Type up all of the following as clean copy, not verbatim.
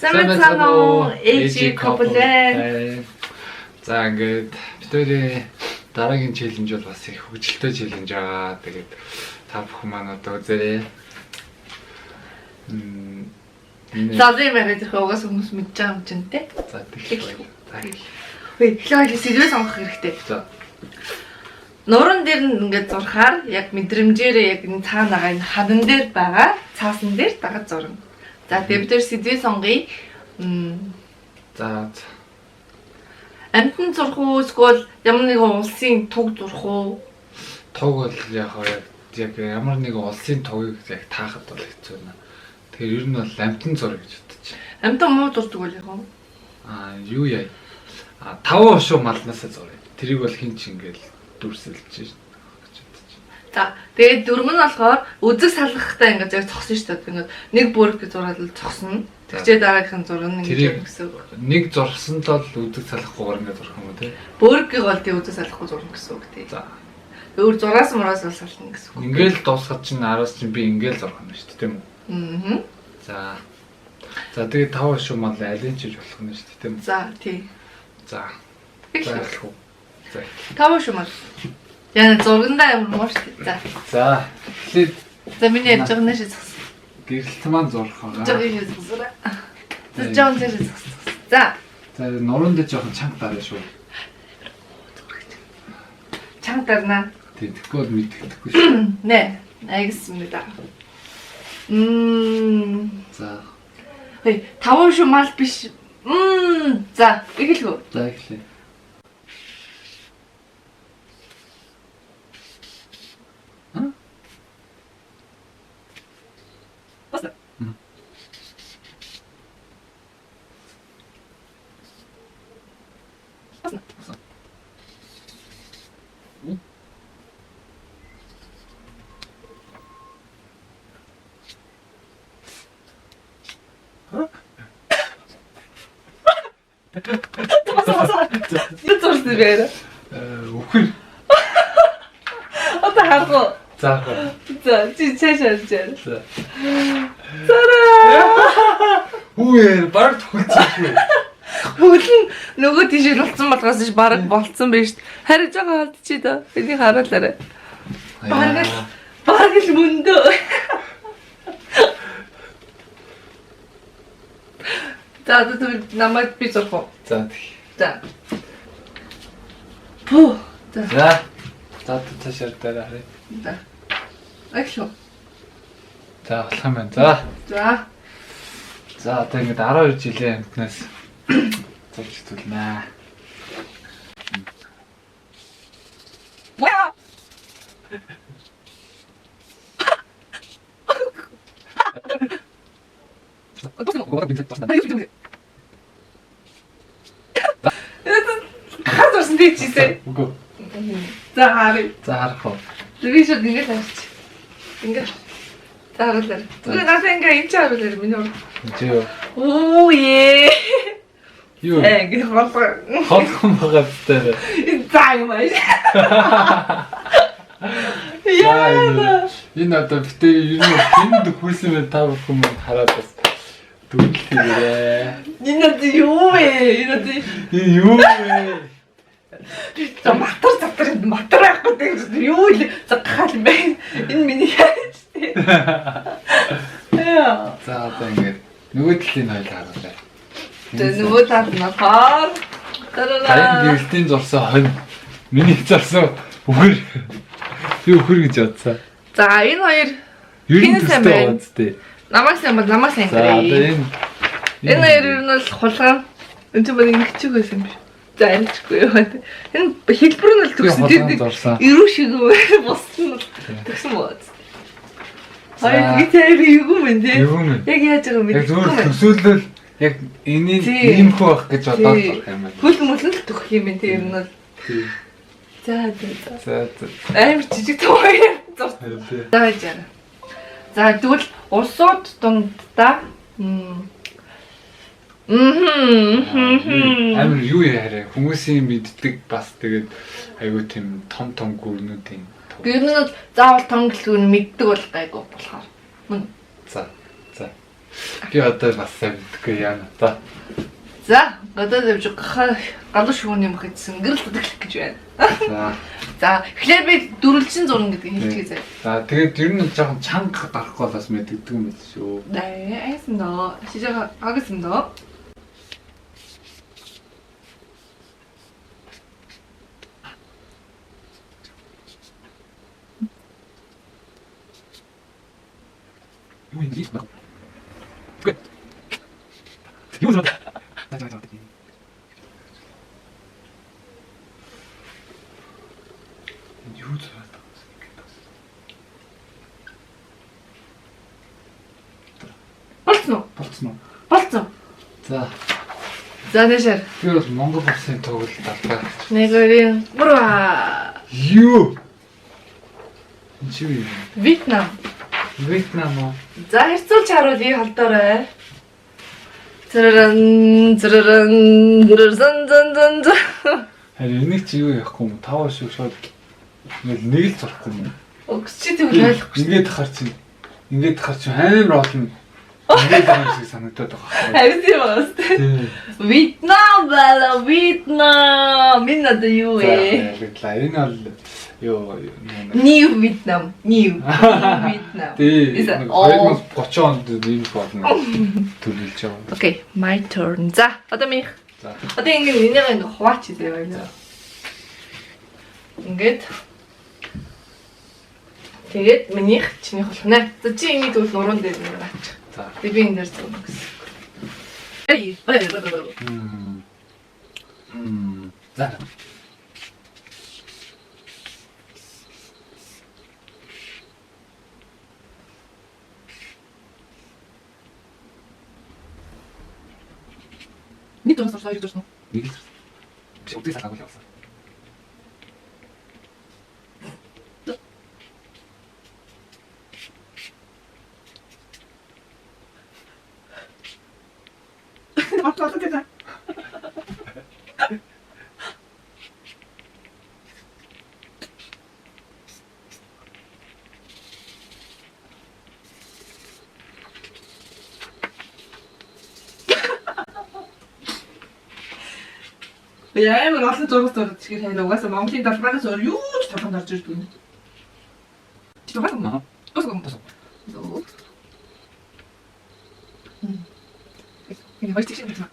Сайн байцгаана уу? AG couple байна. За, ингээд бид хоёрын дараагийн challenge бол бас их хөгжилтэй challenge байгаа. Тэгээд та бүхэн маань одоо үзээрэй. За, одоо юм яриад ирэх угаас хүмүүс мэдж байгаа юм чинь те. За, тэгэхээр. За. Хөөе, эхлээ хоёул сэдвээ сонгох хэрэгтэй. За. Нуран дээр нь ингээд зурхаар яг мэдрэмжээрээ яг энэ цаана байгаа энэ ханан дээр байгаа цаасан дээр дагаж зурна. За, тэгээ бид тэр сэдвээ сонгоё. За. Амьтан зурх уу эсвэл ямар нэгэн улсын туг зурх уу? Туг бол яг яг ямар нэгэн улсын тугийг яг таахад бол хэцүү нэ. Тэгэхээр ер нь бол амьтан зураг гэж бодож. Амьтан муу зурдаг үл яг уу? Аа, юу яа. А, таван ушуу малнаасаа зуръя. Тэрийг бол хин ч ингээл дүрсэлж гэж бодож. За, тэгээд дөрөв нь болохоор үзэг салгахтаа ингээд яг цогсон шүү дээ. Ингээд нэг бүрэг гэж зураад л цогсно. Тэгчээ дараагийнх нь зурна ингэж гэсэн үг. Нэг зурсан л үзэг салгахгүйгээр ингээд зурх юм уу те? Бүргийг бол тий үзэг салгахгүй зурна гэсэн үг тий. За. Өөр зураас мураас бол сална гэсэн үг. Ингээл дуусгаад чинь араас чинь би ингээл зурх юм шүү дээ, тийм үү? Аа. За. За, тэгээд таван ушуу мал алин ч хийж болох юм шүү дээ, тийм үү? За, тий. За. За, эхлэх үү? За. Таван ушуу мал. Яна зургандаа ямар муу шүү дээ. За. За. Тэгэхээр За, миний ярьж байгаа нэшээ зогс. Гэрэлт маань зурх байгаа. Жог юм зогсоорой. За, жоон дээр зогс. За. За, нуруунд дээр жоохон чанга дарна шүү. Чанга дарна. Тийм, тэгэхгүй бол мэддэхгүй шүү. Нэ, 알겠습니다. За. Хөөе, таван шүү мал биш. За, эхлэх үү? За, эхлэе. Юу зурсан бэ? Үхэр. Одоо харах уу? За, харах. За, чи цааш харж яа. За. Тараа! Хүүе, бараг төхөлцсөн шүү. Хөл нь нөгөө тийш болцсон болгоос ш бараг болцсон байж ш. Харж байгаа холдчих дөө. Энийг харуулаарай. Бараг л мөндөө. За, одоо тэгвэл намайг би зурх уу? За, тэг. За. Пүү. За. За. За, цаашаа дараа харъя. За. Эхлэв. За, болох юм байна. За. За. За, одоо ингэж 12 жилийн амьтнаас зурж хэвлэнэ. Ваа. Хаа зурсан тий чисээ. Үгүй. За, харъя. За, харах уу. Би шууд ингэж харчих. Ингэж. За, харуулаарай. Үгүй, надад ингээ энэ ч харуулаарай миний урд. Чи юу? Оо ээ. Юу? Ингэ холго. Холгон байгаа зү. За юм аа. Яа. Энэ одоо битээ ер нь тэнд хүйсэн бэ, та бүхэн мань хараад бас дүгнэлт хийгээрэй. Энэ одоо юу вэ? Энэ одоо Энэ юу вэ? За, матар затар матар байхгүй гэдэг юу л за гахал юм бэ? Энэ миний яаж тий. Яа. За, одоо ингээд нөгөө талын хоёул харуулъя. За, нөгөө тал нь болохоор Таян гэрэлтийн зурсан хонь. Миний зурсан үхэр. Би үхэр гэж бодсон. За, энэ хоёр Ер нь Хин сайн төстэй байна? байгаа зү. Намайг сайн бол намайг сайн За, одоо гэрээ. энэ Энэ хоёр ер нь бол хулгай. Энэ ч бол ингэ чиг байсан юм биш. За, арилжгүй юу. Энэ хэлбэр нь л төгсөн. Би хулгайн зурсан. Эрүү шиг бус нь бол төгсөн бооз. Хоёр гэж амар эвгүй мэн тий. Эвгүй мэн. Яг яаж байгаа юм Яг мэдэхгүй зүгээр мэн. төсөөлөл яг энийг Тий. иймхүү байх гэж бодоод Тий. зурх юм байна. Хөл мөлн л төгөх юм байна тий ер нь бол. Тий. За за за. За за. Амар жижиг том хоёр зурсан. Харин тий. За, яа. За, тэгвэл улсууд дундаа Амар юу яриа хүмүүсийн мэддэг бас тэгээд айгуу тийм том том гүрнүүдийн туг. Ер нь бол заавал том гэлгүй нь мэддэг бол гайгүй болохоор. Мөн. За. За. Би одоо бас сайн мэдэхгүй яана та. За, гадаад явж галуу шүүн юм хийсэн гэрэл хөдөглөх гэж байна. За. За, эхлээд би дөрвөлжин зурна гэдгийг хэлчихье заяа. За, тэгээд ер нь жоохон чанга гарахгүй бас мэдэгдэг юм байл шүү. 네, 알겠습니다. 시작하겠습니다. Юу юм бэ? Үгүй. Юу юм бэ? За за за. Юу зураад Болцсон уу? Болцсон уу? Болцсон. За. За, нэшэр. Би бол Монгол улсын тоглолт албаа. 1 2 3. Юу? Энэ чи юу юм? Вьетнам. Вьетнам уу? За, харьцуулж харуул и холдоорой. Зэрэрэн зэрэрэн зэрэрэн зэн зэн зэн. Харин энийг чи юу яахгүй юм? Тав шиг шууд ингээл нэг л зурхгүй юм. Өгч чи тэгвэл ойлгохгүй. Ингээд хар чинь ингээд хар чинь амар олон ингээд байгаа юм шиг санагдаад байгаа байхгүй. Харин тийм байна. Тийм. Вьетнам бала, Вьетнам. Энэ одоо юу За, вэ? баярлалаа. Энэ бол юу нэг New Vietnam. New Vietnam. тий Is it нэг all? 2030 онд ийм болно төлөвлөж байгаа. Okay, my turn. За, одоо минийх. За. Одоо ингэ энийг ингэ хуваач заяа байна. Ингээд тэгээд минийх чинийх болох нэ. За чи энийг тэгвэл нуруунд дээр ингэ авч. За. Тэг би энэ дээр зурна гэсэн. Эй, Мм. Мм. За. Нэг зурсан, хоёр зурсан. Нэг л. Би өдөө салаагүй л явсан. Би амар олон зураг зураг чихэр хайна. Угаасаа Монголын далбаанаас өөр юу ч толгойд орж ирдгүй. Чи дугаас юм уу? Аа. Дугаас юм. Энэ хоёр чиг шиг байна.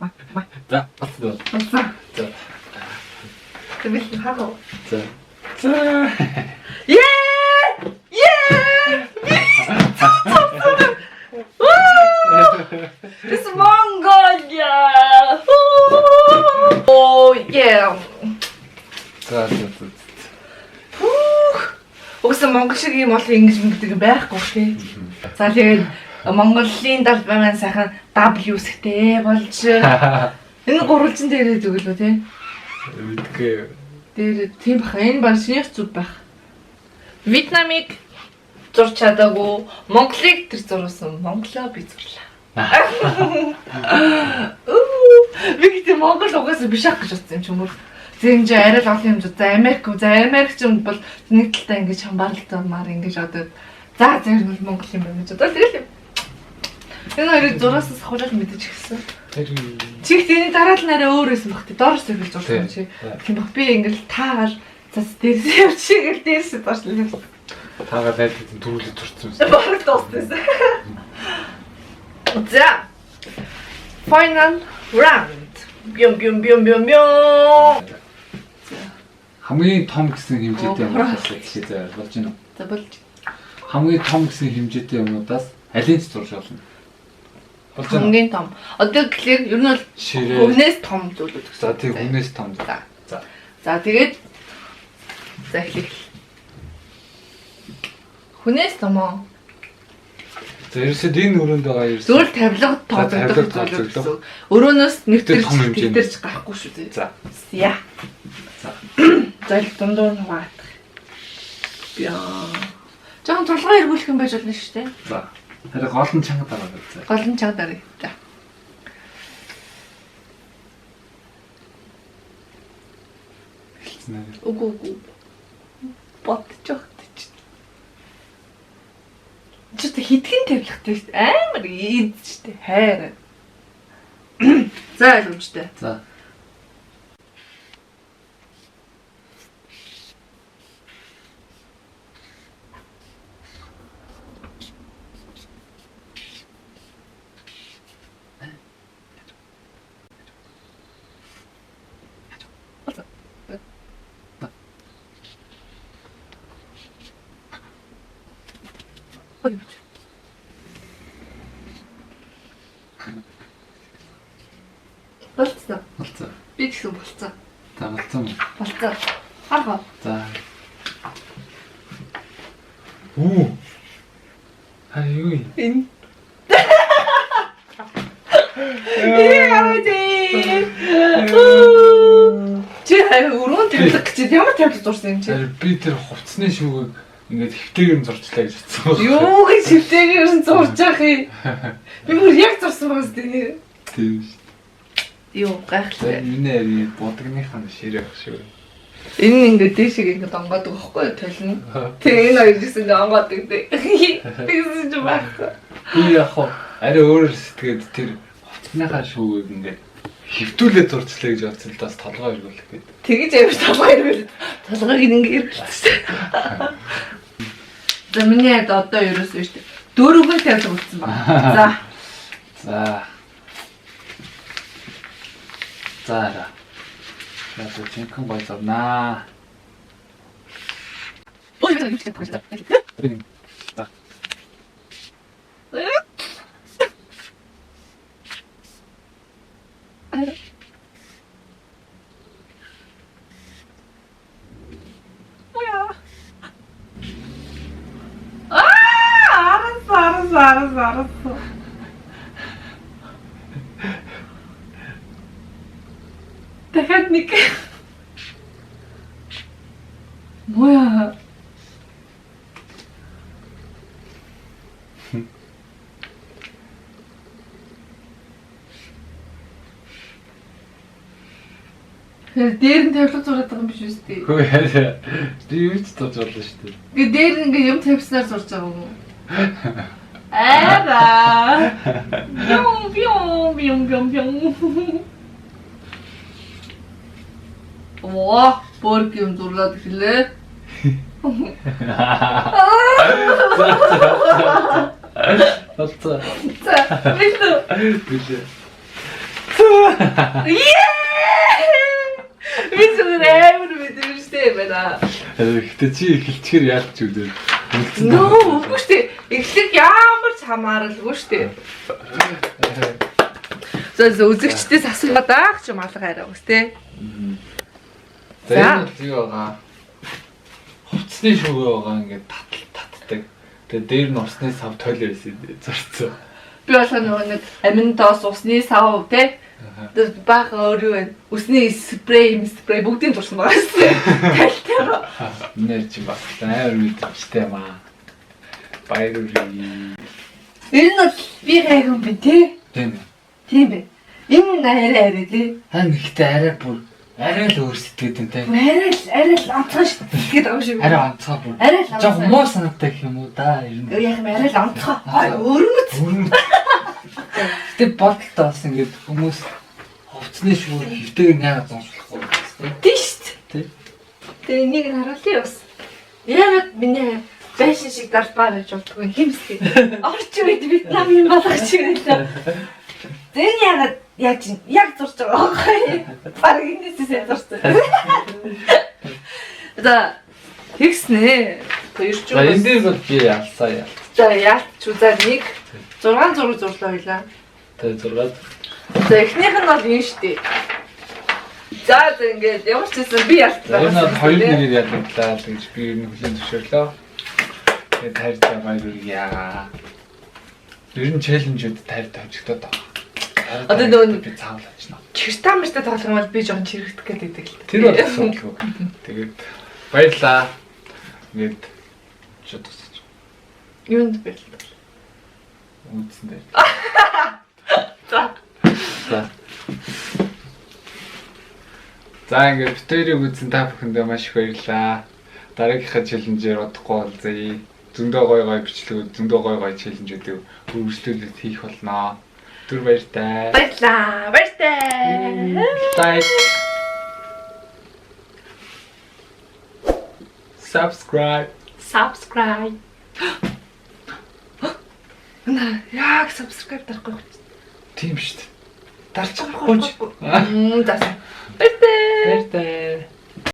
Ма, ма. За, болсон. Болсон. За. Тэгэл хаа. За. За. Ее! Ее! It's Mongolia! Oh yeah. За за за. Пүүх. Угсаа Монгол шиг ийм олон ингэж мэгдэг юм байхгүй тий. За тэгээд Монголын далбай маань сайхан W үсгтэй болж энэ гурвалжин дээрээ зүгэлөө тий. Мэдгүй. Дээр тийм баха энэ баг шинийх зүг байх. Вьетнамыг зурч чадаагүй, Монголыг тэр зурсан. Монголоо би зурлаа. Үу, би гэдэг Монгол угаасаа биш ах гэж бодсон юм чи мөр. Тийм чи арай л олон юм за Америк, за Америк ч юм бол нэг талдаа ингэж хамбаралтмаар ингэж одоо за зэрэг бол Монгол юм байна гэж бодоод тэгэл юм. Энэ хоёрыг зураасаас хавуулаад мэдэж гисэн. Тэр Чи их энэ дараа л нарай өөр байсан баг тий. Доороос ирэл зурсан чи. Тийм баг би ингээл таагаал зас дээрс явчих гэл дээрс зурсан. таагаа найд хэдэн төрүүлээд зурсан юм. Бараг дууссан. За. Final round. Бюм бюм бюм бюм бюм. Хамгийн том гэсэн хэмжээтэй Оо, юмнуудаас хэлчихье заяа болж байна уу? За болж. Хамгийн том гэсэн хэмжээтэй юмнуудаас алийг ч зурж болно. Болж байна уу? Хамгийн том. Одоо гэхлээр ер нь бол Ширээ. хүнээс том зүйлүүд гэсэн. За тий хүнээс том. За. За. За тэгээд за эхлэх. Хүнээс том уу? За ерөөсөө энэ өрөөнд байгаа ерөөсөө. Зүгээр л тавилга тавилга тооцогдох зүйлүүд тооцогдох. гэсэн. Өрөөнөөс нэг Тэр тэр том хэмжээний. тэр ч гарахгүй шүү дээ. За. Яа. За. За л дундуур нь хуваадах. Яа. Жохон толгой эргүүлэх юм байж болно шүү дээ. За. Харин гол нь чанга дараа за. Гол нь чанга дараа. За. Хэлсэн ээ. Үгүй үгүй. Бодчих чи. Чи тэ хитгэн тавилгатай шүү дээ. Амар ийд шүү дээ. Хайр. За ойлгомжтой. За. Болцсон. Болцсон. Би ч гэсэн болцсон. За болцсон. Болцсон. Харах. За. Үү. Хаа юу юм? Энэ. Яа. Чи харин өргөн тавилга гэж ямар тавилга зурсан юм чи? Тэр би тэр хувцсны шүүгийг ингээд хэвтэйгээр нь зурчлаа гэж бодсон байна. Юу гэж хэвтэйгээр нь зурж яах юм? Би бүр яг зурсан байгаа зү нэр. Тийм шүү. Юу гайхалтай. Миний ари будагныхаа ширээ ах шиг. Энэ ингээд дээшээ ингээд онгоод байгаа байхгүй юу толно. Тэгээ энэ хоёр гэсэн ингээд онгоод өгдөг. Тэгсэн чинь байхгүй. Би яг хоо арай өөрөөр сэтгээд тэр хувцсныхаа шүүгийг ингээд хэвтүүлээ зурчлаа гэж бодсон л бас толгой эргүүлэх гээд. Тэгэж амар толгой эргүүл. Толгойг ингээд эргүүлчихсэн. За миний хад одоо ерөөсөө шүү дээ. Дөрөвгөн тавилга үлдсэн байна. За. За. За ара. Яг жинхэнэ гой зурнаа. Ой. За. 뭐야? 아, 알았어, 알았어, 알았어, 알았어. дахиад нэг. 뭐야? Тэр дээр нь тавилга зураад байгаа юм биш үү? Тэ? Хөө яа. Би юу ч зурж болно шүү дээ. Гэ дээр нь ингээ юм тавьснаар зурж байгаа юм уу? Ара. Бюм бюм бюм бюм бюм. Оо, бөрг юм зурлаад эхэллээ. Болцоо. За, бэлдүү. Билээ. Ее! Би зүгээр амар мэдрэмжтэй байна. Гэтэ чи эхэлчихэр яалч үдээ. Нөө, үгүй шүү дээ. Эхлэх ямар ч хамааралгүй шүү дээ. За за үзэгчдээс асуугаад аах ч юм алга хараа үс тээ. За энэ бол юу байгаа? Хувцсны шүүгээ байгаа ингээд татал татдаг. Тэгээ дээр нь усны сав тойл байсан зурцсан. Би болохоор нөгөө нэг амин доос усны сав те. Тэр баахан өөр юу вэ? Усны спрей, спрей бүгдийг зурсан байгаа шүү дээ. Талтайгаа. Нэр чи бас амар мэдрэмжтэй юм аа. Баяр хүргэе. Энэ нь бол би гайгүй юм бэ те. Тийм ээ. Тийм бэ. Энэ арай арай те. Хан ихтэй арай бүр арай л өөр сэтгэд юм те. Арай л арай л онцгой шүү дээ. Тэгэхэд байгаа юм шиг. Арай онцгой бүр. Арай л Жог муу санаатай гэх юм уу да ер нь. Яг юм арай л онцгой. Гой өрмөц. Өрмөц. Гэтэ бодолтой бас ингээд хүмүүс хувцсны шүүр хэвтэйг нь яагаад зуршлахгүй юм бэ? Тийм шүү дээ. Тий. Тэгээ энийг нь харуулъя бас. Яагаад миний байшин шиг дарбаа гэж болдгоо хэмсгээ. Орч үед Вьетнам юм болгоч гэлээ. Тэр яагаад яаж яг зурж байгаа байхгүй. Бараг энэс сайн зурсан. За тэгснэ. Хоёр ч За энэ дээр бол би ялсаа яа. За яалч үзаа нэг 6 зураг зурлаа байлаа. Тэгээ 6. За эхнийх нь бол энэ шүү дээ. За за ингээд ямар ч байсан би ялтлаа. Энэ бол 2-1-ээр ялагдлаа л гэж би ер нь хүлээн зөвшөөрлөө. Тэгээ тайртай баяр хүргье. Ер нь челленжүүд тайр тавьжигдаад байгаа. Одоо нөгөө би цаавал авчна. Чиртаа мэртэ тоглох юм бол би жоон чирэгдэх гээд байдаг л. Тэр бол асуудалгүй. Тэгээд баярлаа. Ингээд ч тусч. Юунд баярлалаа. Үүдсэн дээр. За. За. За ингээд битэрийг үзсэн та бүхэндээ маш их баярлалаа. Дараагийнхаа челленжээр удахгүй уулзъя. Зөндөө гоё гоё бичлэгүүд, зөндөө гоё гоё challenge үүдийг үргэлжлүүлээд хийх болно. Түр баяртай. Баярлаа. Баяртай. Like, subscribe. Subscribe. Наа, яг subscribe дарахгүй байх. Тийм шүү дээ. Дарчихгүй ч. За. Баяртай. Баяртай.